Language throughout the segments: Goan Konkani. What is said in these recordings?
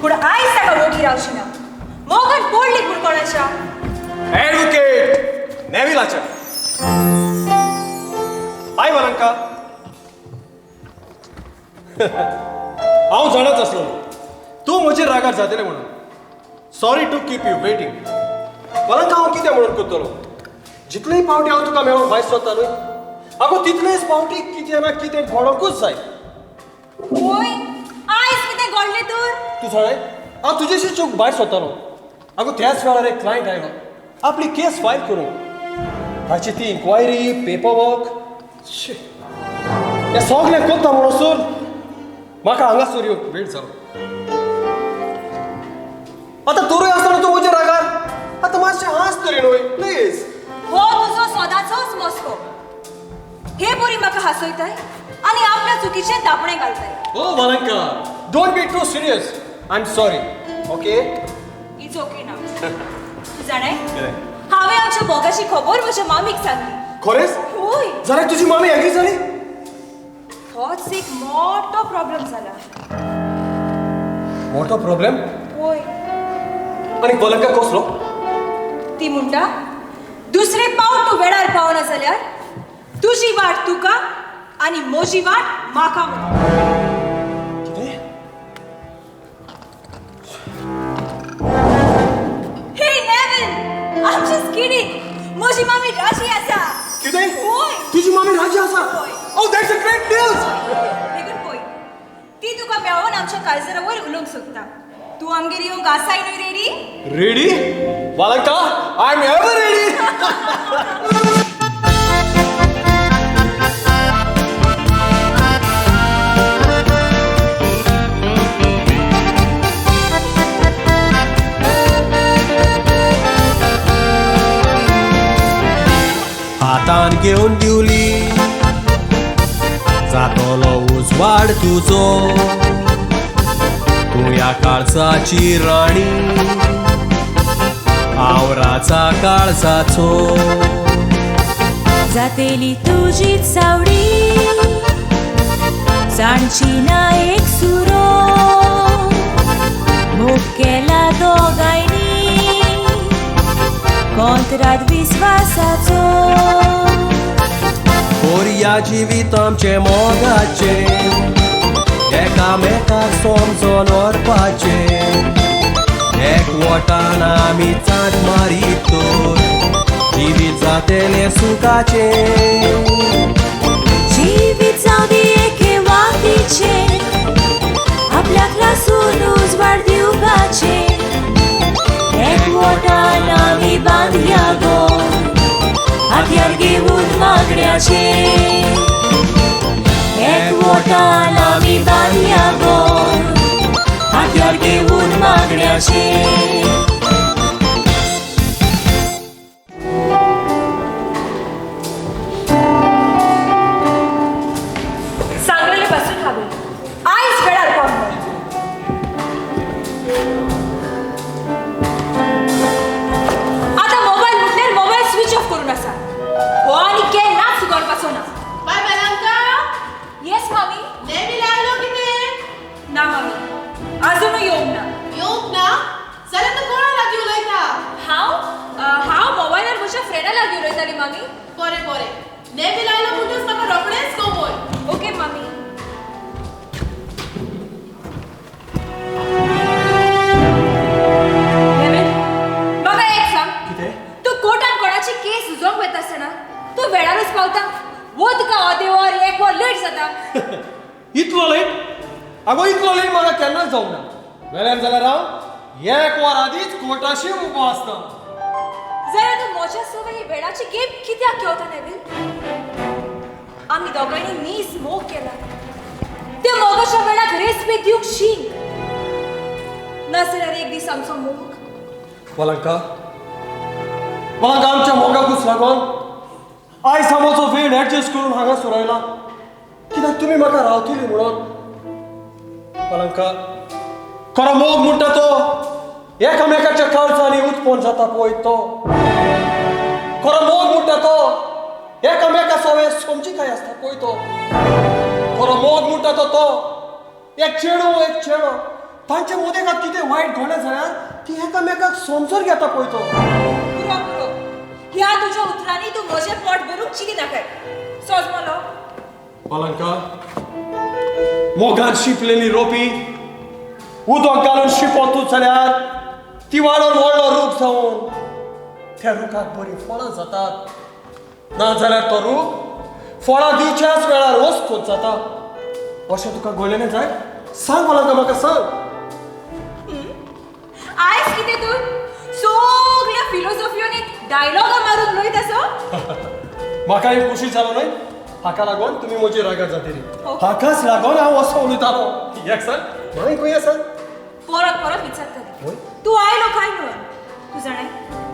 पूण आयज ताका वोगी रावची ना. मोगान पडली पूण कोणाच्या? ॲडव्होकेट नेविलाच्या. हाय वलंका. हांव जाणाच आसलो तूं म्हजेर रागार जातलें म्हणून. Sorry to keep you waiting. वलंका, हांव कितें म्हणून करतलो? जितलेय पावटी हांव तुका मेळोंक भायर सरता न्हय आगो, तितलेच पावटी कितें ना कितें घडोवंकूच जाय. वय, आयज कितें घडलें तर? तूं जाणाय, हांव तुजेशी चूक भायर सरतालो आगो, त्याच वेळार एक क्लायंट आयलो आपली केस फायल करूंक. ताची ती इन्क्वायरी, पेपर वर्क, हें सगळें करता म्हणसर म्हाका हांगासर येवंक वेळ जालो. आतां तरूय आसतना तूं म्हजेर रागार. आतां मातशें हांस तरी न्हय, प्लीज. हो तुजो सदांचोच मस्को. हे बरी म्हाका हांसयताय आनी आपल्या चुकीचें दापणें घालताय. ओ Valanka, don't be too serious. I am sorry, okay? It's okay ना. तूं जाणाय, हांवें आमच्या मोगाची खबर म्हज्या मामीक सांगली. खरेंच? होय. जाल्यार तुजी मामी एग्री जाली? होच एक मोठो प्रॉब्लम जाला. मोठो प्रॉब्लम? होय. आनी वलंका कसलो? ती म्हणटा, दुसरे पावट तूं वेळार पावना जाल्यार तुजी वाट तुका आनी म्हजी वाट म्हाका म्हणून. कितें? Hey Neville, I'm just kidding. म्हजी मामी राजी आसा. कितें? होय. तुजी मामी राजी आसा? होय. Oh, that's a great news. देखून पळय, ती तुका मेळोन आमच्या काळजारा वयर उलोवंक सोदता. तूं आमगेर येवंक आसाय न्हय ready? Ready? Valanka, I am ever ready. हातान घेवन दिवली जातलो उजवाड तुजो, तूं ह्या काळजाची राणी, हांव राजा काळजाचो. जातेली तुजी चावडी, जाणची ना एक सुरो, मोग केला दोगांयनी कोंत्राद विस्वासाचो. कोरया जिवीत आमचें मोगाचें, एकामेकाक समजोन व्हरपाचें. एकवटान आमी चांट मारीत तर जिवीत जातेलें सुखाचें. जिवीत जावं दी एके वातीचें, आपल्याक लासून उजवाड दिवपाचें. एकवटान आमी बांदया गो हातयार घेवन मागण्याचें. एकवटान आमी बांदया गो हातयार घेवन मागण्याचें. सांगलेले पासून हांवें आयज वेळार पावना. आतां मोबायल म्हटल्यार मोबायल स्विच ऑफ करून आसा. हो आनी केन्नाच सुदारपाचो ना. बाय मेलंका. येस मामी. नेवील आयलो कितें? ना मामी, आजुनूय येवंक ना. येवंक ना जाल्यार तूं कोणा लागीं उलयता? हांव हांव मोबायलार म्हज्या फ्रेंडा लागीं उलयताली मामी. बरें बरें, नेवील आयलो म्हणटच म्हाका रोखडेंच कळय. ओके मामी. नेवील, म्हाका एक सांग, कितें? तूं कोर्टान कोणाची केस सुजोवंक वता आसतना तूं वेळारूच पावता? वो तुका अर्दे वर एक वर लेट जाता. इतलो लेट? आगो, इतलो लेट म्हाका केन्नाच जावंक ना. वेल्यान जाल्यार हांव एक वर आदींच कोर्टाशी उबो आसता. जाल्यार तूं म्हज्या सवय ही वेळाची गेम कित्याक खेळटा नेवील? आमी दोगांयनी नीस मोग केला. त्या मोगाच्या वेळाक रेस्पेद दिवंक शीक, नाजाल्यार एक दीस आमचो मोग. वलंका, वलंका, आमच्या मोगाकूच लागून आयज हांव म्हजो वेळ एडजस्ट करून हांगासर आयला, कित्याक तुमी म्हाका रावतली म्हणून. वलंका, खरो मोग म्हणटा तो एकामेकाच्या काळजांनी उत्पन्न जाता पळय तो. खरो मोग म्हणटा तो एकामेका सवे समजिकाय आसता पळय तो. खरो मोग म्हणटा तो तो एक चेडो एक चेडो तांचे मदें कितें वायट घडलें जाल्यार ती एकामेकाक समजून घेता पळय तो. पुरो पुरो, ह्या तुज्या उतरांनी तूं म्हजें पोट भरूंक चिती नाकाय. सोजमलो बालंका, मोगान शिंपलेली रोपी उदक घालून शिंपत जाल्यार ती वाडोवन व्हडलो रूख जावन त्या रुखाक बरीं फळां जातात, ना जाल्यार तो रूख फळां दिवच्याच वेळार वस्तूच जाता. अशें तुका घडलेलें जाय? सांग बालंका, म्हाका सांग. आयज कितें तूं सगल्या फिलोसोफियोनी डायलॉगा मारून उलयत आसो? म्हाका एक खुशी जालो न्हय, हाका लागून तुमी म्हजी रागार जातली. हाकाच लागून हांव असो उलयतालो. कित्याक सांग? मागीर खंय आसा? परत परत विचारताली तूं आयलो काय म्हणून. तूं जाणाय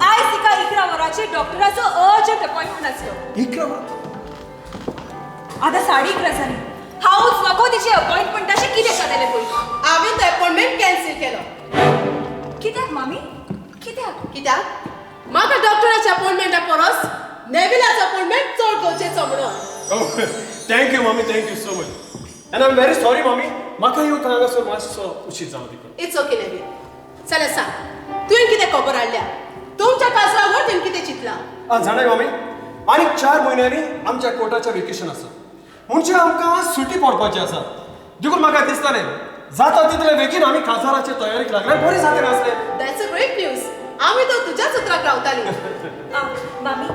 आयज तिका 11 वरांचेर डॉक्टराचो अर्जंट अपॉयंटमेंट आसलो. 11 वरां? आतां 11:30 जालीं. हांवूच नको तिची अपॉयंटमेंटाचें कितें जालें पळय. हांवें तो अपॉयंटमेंट कॅन्सील केलो. कित्याक मामी, कित्याक? कित्याक म्हाका डॉक्टराच्या अपॉयंटमेंटा परस नेविलाचो अपॉयंटमेंट चड गरजेचो म्हणून. Thank you मामी, thank you so much. And I am very sorry मामी, म्हाका येवंक हांगासर मातसो उशीर जालो देखून. It's okay Neville. चल सांग, तुवें कितें खबर हाडल्या? तुमच्या काजरावर तुवें कितें चिंतलां? आं जाणाय मामी, आनीक 4 म्हयन्यांनी आमच्या कोर्टाचें वेकेशन आसा, म्हणजे आमकां सुटी पडपाची आसा. देखून म्हाका दिसतालें जाता तितले बेगीन आमी काजाराचे तयारीक लागल्यार बरें जातलें आसलें. That's a great news. आमी तर तुज्याच उतराक रावतालीं. मामी,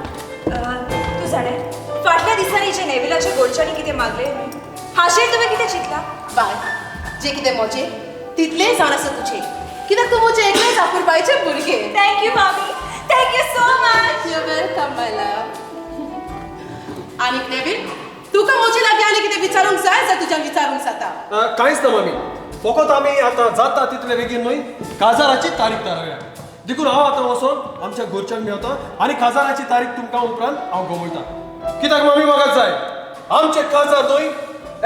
तूं जाणें फाटल्या दिसांनी जे नेविलाच्या गोडच्यांनी कितें मागलें हाचेर तुवें कितें चिंतलां? बाय, जें कितें म्हजें तितलें जाण आसा तुजें, कित्याक तूं म्हजें एकलेंच आपुरबायचें भुरगें. Thank you मामी, thank you so much. You welcome my love. आनीक नेवील, तुका म्हजे लागीं आनी कितें विचारूंक जाय जाल्यार तुज्यान विचारूंक जाता. कांयच ना मामी, फकत आमी आतां जाता तितले बेगीन न्हय काजाराची तारीख थारावया. देखून हांव आतां वचोन आमच्या घरच्यांक मेळटा आनी काजाराची तारीख तुमकां उपरांत हांव गमयता. कित्याक मामी म्हाका जाय आमचें काजार न्हय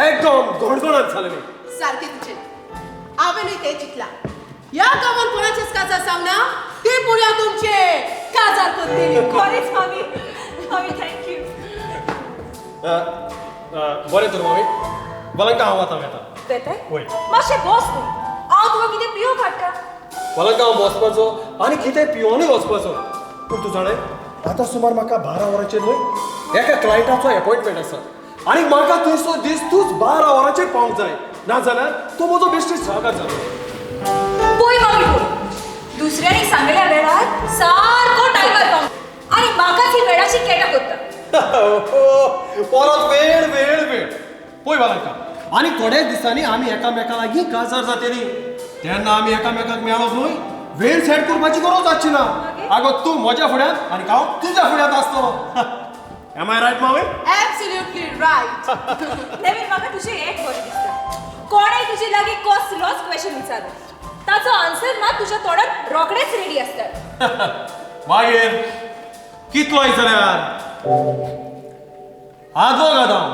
एकदम घणघणात जालें. सारकें तुजें, हांवें न्हय तें चिंतलां. ह्या गांवान कोणाचेंच काजार जावना ते पळोवया तुमचें काजार करतली. खरेंच मामी, मामी thank you. बरें तर मामी, बालंका हांव आतां वेता. वेताय? वय. मातशें बस न्हय, हांव तुका कितें पिवंक हाडटा. बालंका हांव बसपाचो आनी कितें पिवनूय वचपाचो, पूण तूं जाणें आतां सुमार म्हाका 12 वरांचेर न्हय एका क्लायंटाचो अपॉयंटमेंट आसा आनी म्हाका थंयसर दीस तूंच 12 वरांचेर पावंक जाय, ना जाल्यार तो म्हजो बेश्टीच रागार जालो. पळय मामी पळय, दुसऱ्यांनी सांगलेल्या वेळार सारको टायमार पावंक आनी म्हाकाच ही वेळाची केटा करता. परत वेळ वेळ वेळ. पळय बालंका, आनी थोड्याच दिसांनी आमी एकामेका लागीं काजार जातली, तेन्ना आमी एकामेकाक मेळप न्हय वेळ सेट करपाची गरज आसची ना. आगो तूं म्हज्या फुड्यांत आनी हांव तुज्या फुड्यांत आसतलो. Am I right मामी? Absolutely right. Neville, म्हाका तुजें एक बरें दिसता, कोणें तुजे लागीं कसलोच क्वेश्चन विचारलो ताचो आन्सर मात तुज्या तोंडात रोखडेच रेडी आसता. मागीर कितलोय जाल्यार आदवोगाद हांव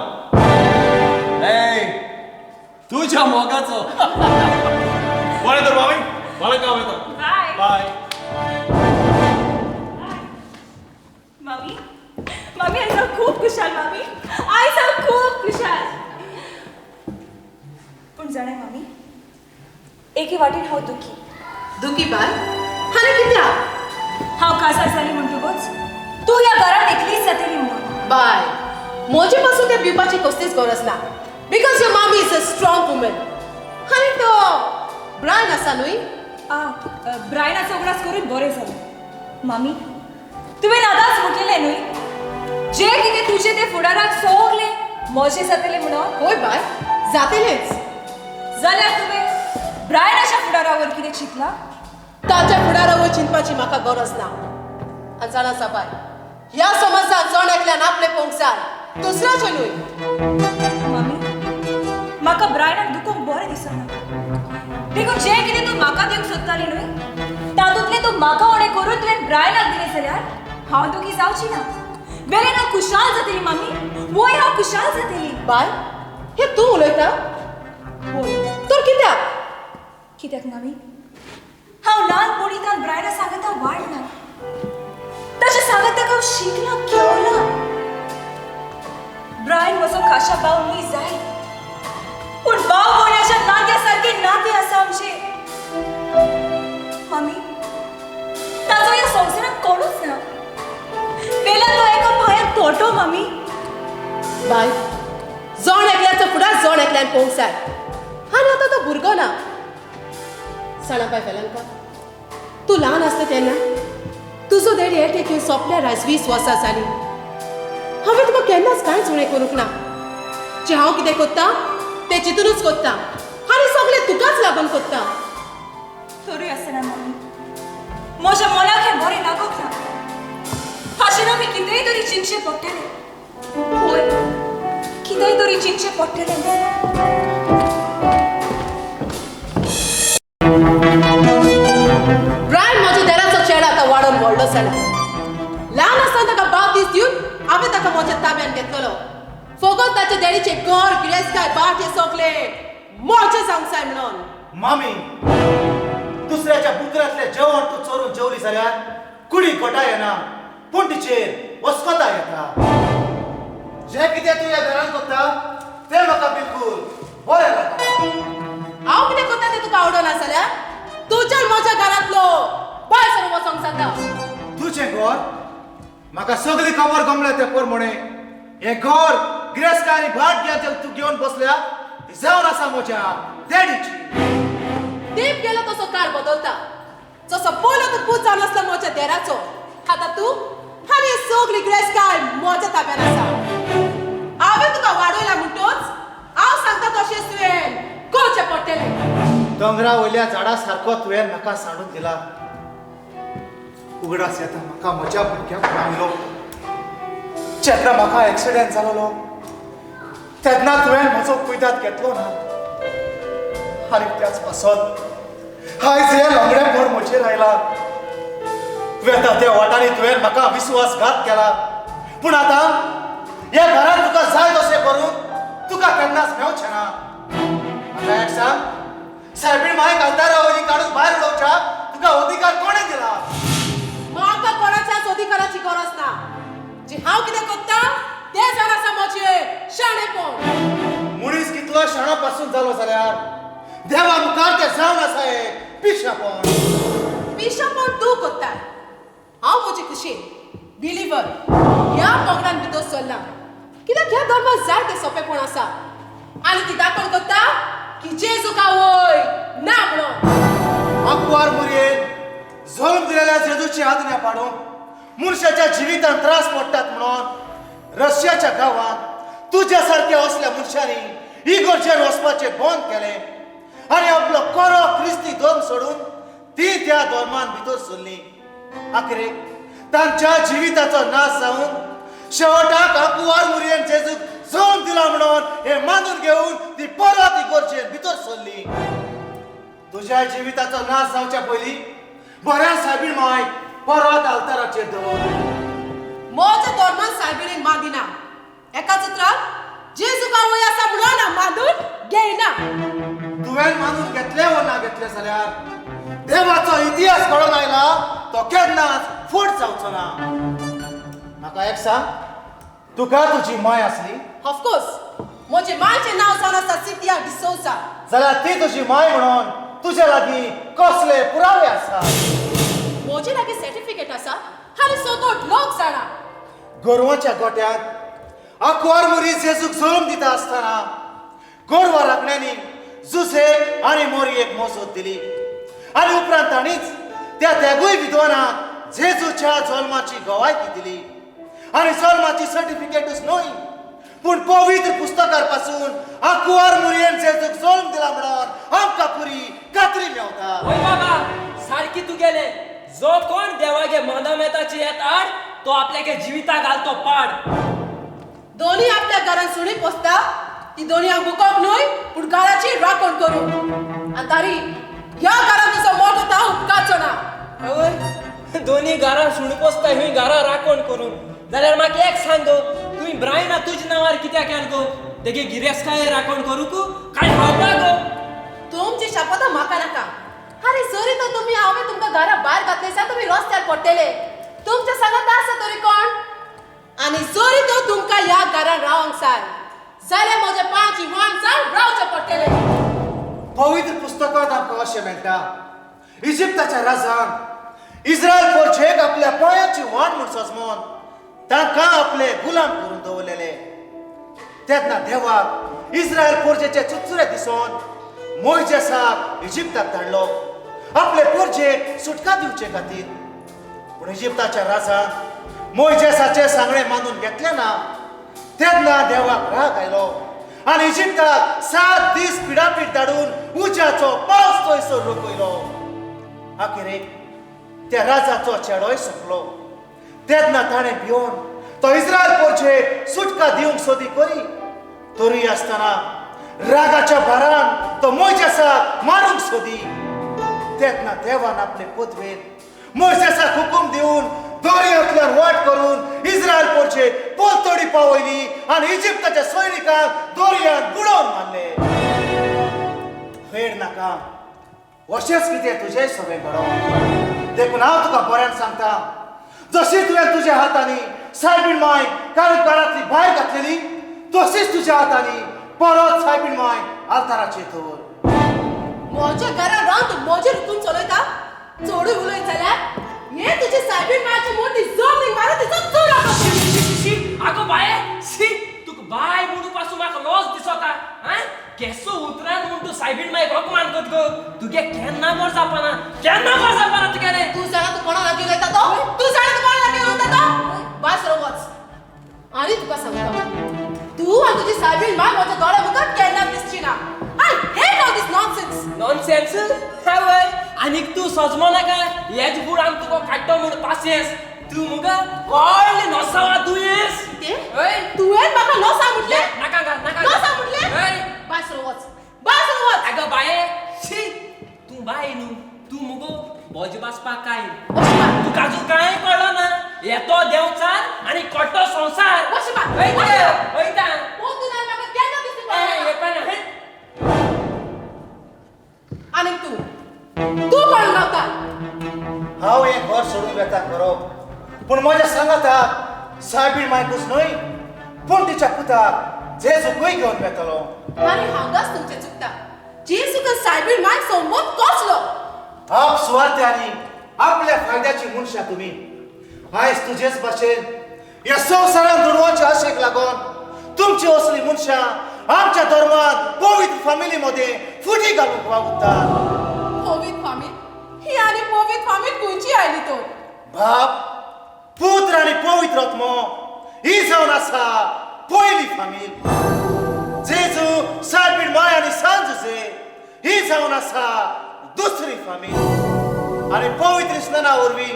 तुज्या मोगाचो. बरें तर मामी, बालंका हांव येता. बाय बाय. मामी, मामी आयज हांव खूब खुशाल. मामी आयज हांव खूब खुशाल. पूण जाणाय मामी, एके वाटेन हांव दुखी. दुखी बाय? आनी कित्याक? हांव काजार जाली म्हणटकूच तूं ह्या घरांत एकलीच जातली म्हणून. बाय, म्हजे पासून तें भिवपाची कसलीच गरज ना, because your मामी is a strong woman. आनी तो ब्रायन आसा न्हय? आं, ब्रायनाचो उगडास करून बरें जालें. मामी, तुवें आतांच म्हटलेलें न्हय जें कितें तुजें तें फुडाराक सगलें म्हजें जातलें म्हणून? हय बाय, जातलेंच. जाल्यार तुवें ब्रायनाच्या फुडारावर कितें चिंतलां? ताच्या फुडारावर चिंतपाची म्हाका गरज ना. आनी जाणा आसा बाय, ह्या समाजांत जण एकल्यान आपलें पळोवंक जाय, दुसऱ्याचें न्हय. मामी, म्हाका ब्रायनाक दुखोवंक बरें दिसना, देखून जें कितें तूं म्हाका दिवंक सोदताली न्हय तातूंतलें तूं म्हाका उणें करून तुवें ब्रायनाक दिलें जाल्यार हांव दुखी जावची ना. वेल्यान हांव खुशाल जातली मामी, वय हांव खुशाल जातली. बाय, हें तूं उलयता? वय. तर कित्याक? कित्याक मामी, हांव ल्हानपणींतान ब्रायना सांगता वाडलां, ताच्या सांगाताक हांव शिकलां, खेळलां. ब्रायन म्हजो खाशा भाव न्हय जायत, पूण भाव भयणाच्या नात्या सारकें नातें आसा आमचें. कोणूच ना. वेल्यान तो एका पांयान तोटो मामी. बाय, जण एकल्याचो फुडार जण एकल्यान पोवंक जाय. आनी आतां तो भुरगो ना. जाणा बाय वेलंका, तूं ल्हान आसता तेन्ना तुजो डॅडी एटेक येवन सोंपल्यार आयज 20 वर्सां जालीं. हांवें तुका केन्नाच कांयच उणें करूंक ना. जें हांव कितें कोत्ता तें चिंतुनूच कोत्ता आनी सगळें तुकाच लागून कोत्ता. तरूय आसतना मामी, म्हज्या मनाक हें बरें लागूंक ना. हाचेर आमी कितेंय तरी चिंतचें पडटलें. हय, कितेंय तरी चिंतचें पडटलें. ब्रायन म्हज्या देराचो चेडो आतां वाडोवन व्हडलो जाला. ल्हान आसतना ताका बावतीस दिवन हांवें ताका म्हज्या ताब्यान घेतलेलो. फकत ताच्या डॅडीचें घर, गिरेस्तकाय, बाट हें सगळें म्हजें जावंक जाय म्हणून. मामी, दुसऱ्याच्या बुकरांतलें जेवण तूं चोरून जेवली जाल्यार कुडी कोटा येना, पूण तिचेर वस्कोता येता. जें कितें तूं ह्या घरांत करता तें म्हाका बिलकूल बरें लागना. हांव कितें करता तें तुका आवडना जाल्यार तुज्या म्हज्या घरांतलो भायर सरून वचोंक जाता. तुजें घर म्हाका सगळी खबर गमल्या ते प्रमाणे. हें घर गिरेस्तकाय आनी भाट घेवन तूं घेवन बसल्या ती जावन आसा म्हज्या डॅडीची. तेप गेलो तसो काळ बदलता. जसो पयलो तूं पूत जावन आसलो म्हज्या देराचो, आतां तूं आनी ही सगळी गिरेस्तकाय म्हज्या ताब्यान आसा. हांवें तुका वाडयला म्हणटोच हांव सांगता तशेंच तुवें करचें पडटलें. दोंगरा वयल्या झाडा सारको तुवें म्हाका सांडून दिला. उगडास येता म्हाका म्हज्या भुरग्याक पावलो जेन्ना म्हाका एक्सिडेंट जालोलो तेन्ना तुवें म्हजो कुयदाद घेतलो ना. आनी त्याच पासत आयज हें लंगडेपण म्हजेर आयला. वेता त्या वाटांनी तुवें म्हाका विस्वासघात केला. पूण आतां ह्या घरांत तुका जाय तशें करून तुका केन्नाच मेवचें ना. म्हाका एक सांग, सायबीण माय कांतारा वयली काडून भायर उडोवच्या तुका अधिकार कोणें दिला? म्हाका कोणाच्याच अधिकाराची गरज ना. जी हांव कितें करता तें जाण आसा म्हजें शाणेपण. मनीस कितलो शाणो पासून जालो जाल्यार देवा मुखार तें जावन आसा हें पिशेपण. पिशेपण तूं करता. हांव म्हजे खुशीन बिलिवर ह्या पंगडान भितर सरला. कित्याक ह्या धर्माक जाय तें सोंपेपण आसा आनी ती दाखोवन करता की जेजू आवय ना म्हणून. आंकवार मुरयेन जल्म दिलेल्या जेजूची आज्ञा पाडून मनशाच्या जिवितांत त्रास पडटात म्हणून रशियाच्या गांवांत तुज्या सारक्या असल्या मनशांनी इगर्जेर वचपाचें बंद केलें आनी आपलो खरो क्रिस्ती धर्म सोडून ती त्या धर्मान भितर सरली. आखरेक तांच्या जिविताचो नाश जावन शेवटाक आंकवार मुरयेन जेजूक जल्म दिला म्हणून हें मानून घेवन ती परत इगर्जेन भितर सरली. तुज्या जिविताचो नाश जावच्या पयलीं बऱ्या सायबीण माय परत आल्ताराचेर दवर. म्हज्या धर्मान सायबिणीक मानिना. एकाच उतरान जेजूक आवय आसा म्हणून हांव मानून घेयना. तुवें मानून घेतलें वो ना घेतलें जाल्यार देवाचो इतिहास घडोवन आयला तो केन्नाच फट जावचो ना. म्हाका एक सांग, तुका तुजी माय आसली? ऑफकोर्स, म्हजे मायचें नांव जावन आसा सिंथिया डिसोजा. जाल्यार ती तुजी माय म्हणून तुज्या लागीं कसले पुरावे आसा? म्हजे लागीं सर्टिफिकेट आसा आनी सगळो लोक जाणा. गोरवाच्या गोट्यांत आंकवार मुरी जेजूक जल्म दिता आसतना गोरवां राखण्यांनी जुसे आनी मोरयेक मोजूत दिली आनी उपरांत तांणीच त्या तेगूय विद्वानाक जेजूच्या जल्माची गवायकी दिली. आनी जल्माची सर्टिफिकेटूच न्हय पूण पवित्र पुस्तकार पासून आंकवार मुरयेन जेजूक जल्म दिला म्हणून आमकां पुरी खात्री मेवता. ओय बाबा, सारकी तुगेले. जो कोण देवागे मानामेताची येत आड तो आपल्यागे जिविता घालतो पाड. दोनी आपल्या घरान सुणी पोसता ती दोनी हांव बुकोवंक न्हय पूण घराची राखण करूं. आनी तारी ह्या घरान तुजो मोटो ताव उपकारचो ना. आवय, दोनी घरान सुणी पोसता ही घरां राखण करूं जाल्यार म्हाका एक सांग गो, तुवें ब्रायना तुज्या नांवार कित्याक केल गो? तेगे गिरेस्तकाय राखण करूंक काय खावपाक गो? तुमची शपथ म्हाका नाका. आरे जरी तर तुमी हांवें तुमकां घरा भायर घातले जाल्यार तुमी रस्त्यार पडटले. तुमच्या सांगात आसा तरी कोण? आनी जरी तर तुमकां ह्या घरान रावंक जाय जाल्यार म्हज्या पांची वाण जावन रावचें पडटलें. पवित्र पुस्तकांत आमकां अशें मेळटा, इजिप्ताच्या राजान इस्रायल पोरछेक आपल्या पांयाची वाण म्हूण सजमोन तांकां आपले गुलाम करून दवरलेले. तेन्ना देवाक इस्रायल पोरजेचे चुचुरे दिसोन मोयजेसाक इजिप्ताक धाडलो आपले पोरजेक सुटका दिवचे खातीर. पूण इजिप्ताच्या राजान मोयजेसाचे सांगणे मानून घेतले ना. तेन्ना देवाक राग आयलो आनी इजिप्ताक 7 दीस पिडापीड धाडून उज्याचो पावस थंयसर रोखयलो. अखेरेक त्या राजाचो चेडोय सोंपलो. तेन्ना ताणें भिवन तो इस्रायल पोरजेक सुटका दिवंक सोदी करी तरी आसतना रागाच्या भारान तो मोयजेसाक मारूंक सोदी. तेन्ना देवान आपले पदवेन मोयजेसाक हुकूम दिवन दर्यांतल्यान वाट करून इस्रायल पोरजेक पलतडी पावयली आनी इजिप्ताच्या सैनिकांक दर्यांत बुडोवन मारले. फेड नाका अशेंच कितें तुजें सगळें घडोवं. देखून हांव तुका बऱ्यान सांगता, जशी तुवें तुज्या हातांनी सायबीण माय कारण घरांतली भायर घातलेली तशीच तुज्या हातांनी परत सायबीण माय आल्ताराचेर दवर. म्हज्या घरान रावन तूं म्हजेर हुकूम चलयता? चडूय उलयत जाल्यार हे तुजे सायबीण मायचे मोती जमनीक मारून तिचो चूर. आगो बाये शी, तुका बाय म्हणू पासून म्हाका लॉस दिसता. केसो उतरान म्हूण तूं सायबीण मायक अपमान करत गो. तुगे केन्ना बरो जावपाना, केन्ना बरो जावपाना तुगेलें. तूं जाणा तूं कोणा लागीं उलयता तो? तूं जाणा तूं कोणा लागीं उलयता तो? बस रो वच. आनी तुका सांगता, तूं आनी तुजी सायबीण माय म्हज्या दोळ्या मुखार केन्ना दिसची ना. I hate all this nonsense. Nonsense? हय, आनीक तूं सजमो नाका. हेच फूड आम तुका काडटो म्हूण पासियेंस. तूं मुगो व्हडलें नोसांवा दुयेंस. कितें? तुवें म्हाका नोसांव म्हटलें? नाका नाका नोसांव म्हटलें? बस रो वच, बस रो वच. आगो बाये शी, तूं बाय न्हू, तूं मुगो बोज बासपाक काय. तुका अजून कांय कळ्ळो ना. येतो देंवचार आनी कट्टो संवसार. वयता आनी तूं तूं कोण रावता? हांव हें घर सोडून वेता खरो, पूण म्हज्या सांगाताक सायबीण मायकूच न्हय पूण तिच्या पुताक जेजूकूय घेवन वेतलो. आनी हांगाच तुमचें चुकता. जेजूक सायबीण मायक संबंद कसलो? आप सुवार्थी आनी आपल्या फायद्याची मनशां तुमी. आयज तुजेच भाशेन ह्या संवसारान दुडवांचे आशेक लागून तुमची असली मनशां आमच्या धर्मांत पवित्र फामिली मदें फुटी घालूंक वावुरतात. पवित्र फामील? ही आनी पवित्र फामील खंयची आयली तर? बाप, पुत्र आनी पवित्र आत्मो ही जावन आसा पयली फामील. जेजू, सायबीण माय आनी सांज जुझे ही जावन आसा दुसरी फामील. आनी पवित्र स्नाना वरवीं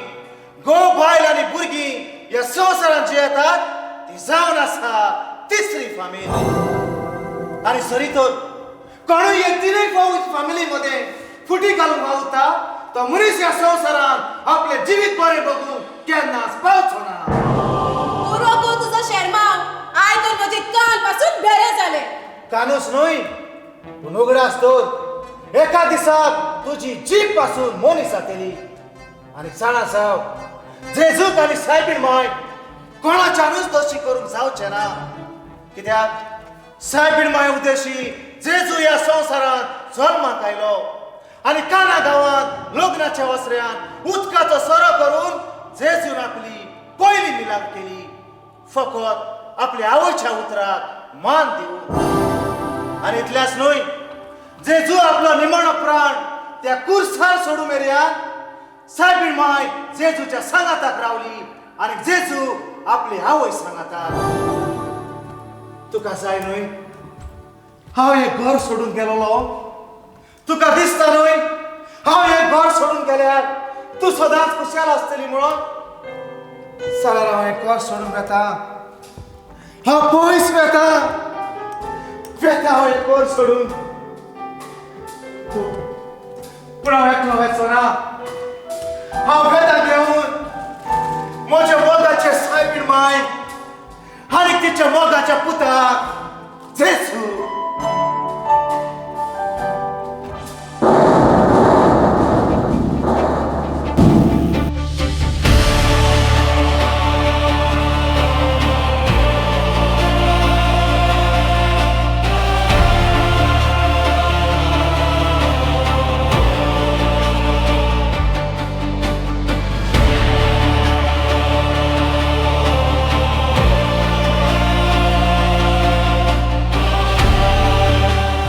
घोव, बायल आनी भुरगीं ह्या संवसारांत जी येतात ती जावन आसा तिसरी फामील. आनी सरी तर कोणूय हे तिनूय पवित्र फामिली मदें फुटी घालूंक वावुरता तो मनीस ह्या संवसारांत आपलें जिवीत बरें बघूंक केन्नाच पावचो ना. पुरो गो तुजो शेरमांव. आयकून म्हजे कान पासून बेरे जाले. कानूच न्हय पूण उगडास तर एका दिसाक तुजी जीब पासून मनीस जातली. आनी जाणा जाव, जेजूक आनी सायबीण माय कोणाच्यानूच दोशी करूंक जावचें ना. कित्याक सायबीण माय उद्देशी जेजू ह्या संवसारांत जल्माक आयलो आनी काना गांवांत लग्नाच्या वसऱ्यान उदकाचो सोरो करून जेजून आपली पयली मिलाग केली, फकत आपल्या आवयच्या उतराक मान दिवन. आनी इतल्याच न्हय, जेजू आपलो निमाणो प्राण त्या कुर्सार सोडू मेरेन सायबीण माय जेजूच्या सांगाताक रावली आनी जेजू आपली आवय सांगाताक. तुका जाय न्हय हांव हें घर सोडून गेलोलो? तुका दिसता न्हय हांव हें घर सोडून गेल्यार तूं सदांच खुशाल आसतली म्हणून? जाल्यार हांव हें घर सोडून वेता, हांव पयस वेता, वेता हांव हें घर सोडून. पूण हांव एकलो वेचो ना. हांव वेता घेवन म्हज्या मोगाचे सायबीण माय आनी तिच्या मोगाच्या पुताक जेजू.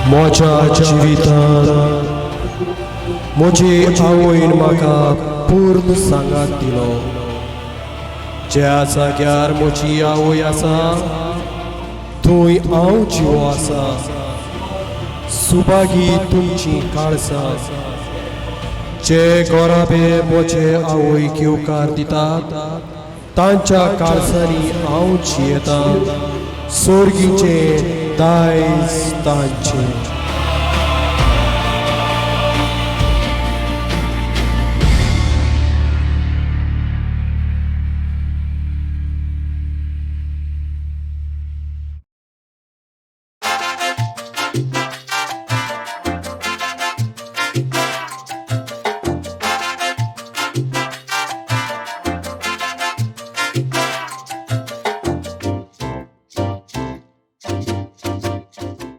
म्हज्या जिवितांत म्हजी आवयन म्हाका पूर्ण सांगात दिलो. ज्या जाग्यार म्हजी आवय आसा थंय हांव जिवो आसा. सुभागी तुमची काळसां जे गोराबे म्हजे आवयक येवकार दितात तांच्या काळसांनी हांव जियेतां. सोर्गीचें दायज तांचें.